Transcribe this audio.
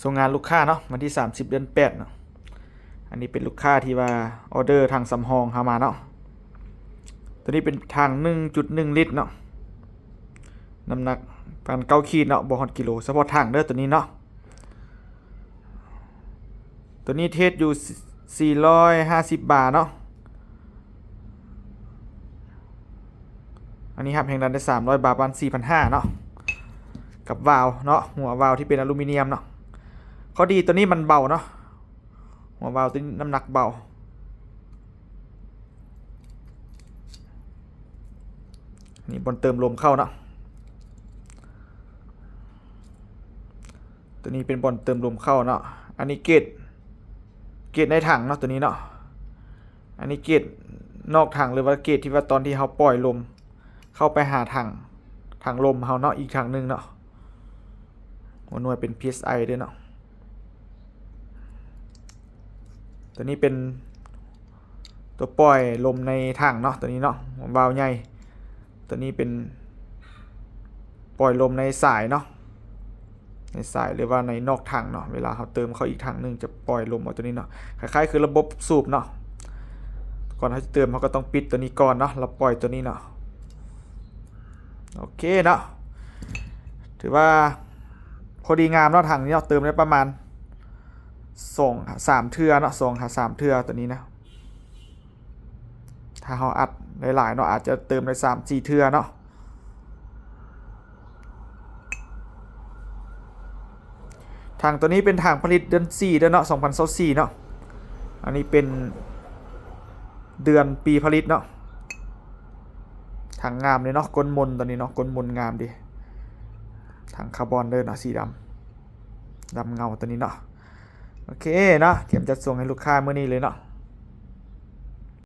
ສົ່ງງານລູກຄ້າເນາະ ວັນທີສາມສິບ ເດືອນແປດເນາະ. ອັນນີ້ເປັນລູກຄ້າທີ່ວ່າອໍເດີຖັງສຳຮອງເຮົາມາເນາະ. ຕົວນີ້ເປັນຖັງ ໜຶ່ງຈຸດໜຶ່ງ ລິດເນາະ, ນ້ຳໜັກປະມານເກົ້າຂີດເນາະ, ບໍ່ຮອດກິໂລ, ສະເພາະຖັງເດີຕົວນີ້ເນາະ. ຕົວນີ້ເທສຢູ່ ສີ່ຮ້ອຍຫ້າສິບ ບາເນາະ. ອັນນີ້ຮັບແຮງດັນໄດ້ ສາມຮ້ອຍ ບາ ປະມານ ສີ່ພັນຫ້າເນາະ, ກັບວາວເນາະ, ຫົວວາວທີ່ເປັນອາລູມີນຽມເນາະ. ຂໍ້ດີຕົວນີ້ມັນເບົາເນາະ, ຫົວວາວຕົວນີ້ນ້ຳໜັກເບົາ. ນີ້ບ່ອນເຕີມລົມເຂົ້າເນາະ, ຕົວນີ້ເປັນບ່ອນເຕີມລົມເຂົ້າເນາະ. ອັນນີ້ເກດ ເກດໃນຖັງເນາະ ຕົວນີ້ເນາະ. ອັນນີ້ເກດນອກຖັງ ຫຼືວ່າເກດທີ່ວ່າຕອນທີ່ເຮົາປ່ອຍລົມເຂົ້າໄປຫາຖັງ ຖັງລົມເຮົາເນາະ, ອີກຖັງໜຶ່ງເນາະ. ຫົວໜ່ວຍເປັນ ພີເອັສໄອ ເດີເນາະ. ຕົວນີ້ເປັນຕົວປ່ອຍລົມໃນຖັງເນາະ, ຕົວນີ້ເນາະ ວາວໃຫຍ່. ຕົວນີ້ເປັນປ່ອຍລົມໃນສາຍເນາະ, ໃນສາຍ ຫຼືວ່າໃນນອກຖັງເນາະ. ເວລາເຮົາເຕີມເຂົ້າອີກຖັງໜຶ່ງ ຈະປ່ອຍລົມອອກຕົວນີ້ເນາະ, ຄ້າຍໆຄືລະບົບສູບເນາະ. ກ່ອນເຮົາຈະເຕີມ ເຮົາກໍຕ້ອງປິດຕົວນີ້ກ່ອນເນາະ ແລ້ວປ່ອຍຕົວນີ້ເນາະ. ໂອເຄເນາະ, ຖືວ່າພໍດີງາມເນາະ. ຖັງນີ້ເນາະ ເຕີມໄດ້ປະມານສອງ ສາມເທື່ອເນາະ, ສອງຫາສາມເທື່ອຕົວນີ້ນະ. ຖ້າເຮົາອັດຫຼາຍໆເນາະ ອາດຈະເຕີມໄດ້ສາມສີ່ເທື່ອເນາະ. ຖັງຕົວນີ້ເປັນຖັງຜະລິດເດືອນສີ່ເດີເນາະ, ສອງພັນຊາວສີ່ເນາະ. ອັນນີ້ເປັນເດືອນປີຜະລິດເນາະ. ຖັງງາມເລີຍເນາະ, ກົ້ນມົນຕົວນີ້ເນາະ, ກົ້ນມົນງາມດີ. ຖັງຄາບອນເດີເນາະ, ສີດຳ ດຳເງົາຕົວນີ້ເນາະ. ໂອເຄເນາະ, ກຽມຈັດສົ່ງໃຫ້ລູກຄ້າມື້ນີ້ເລີຍເນາະ.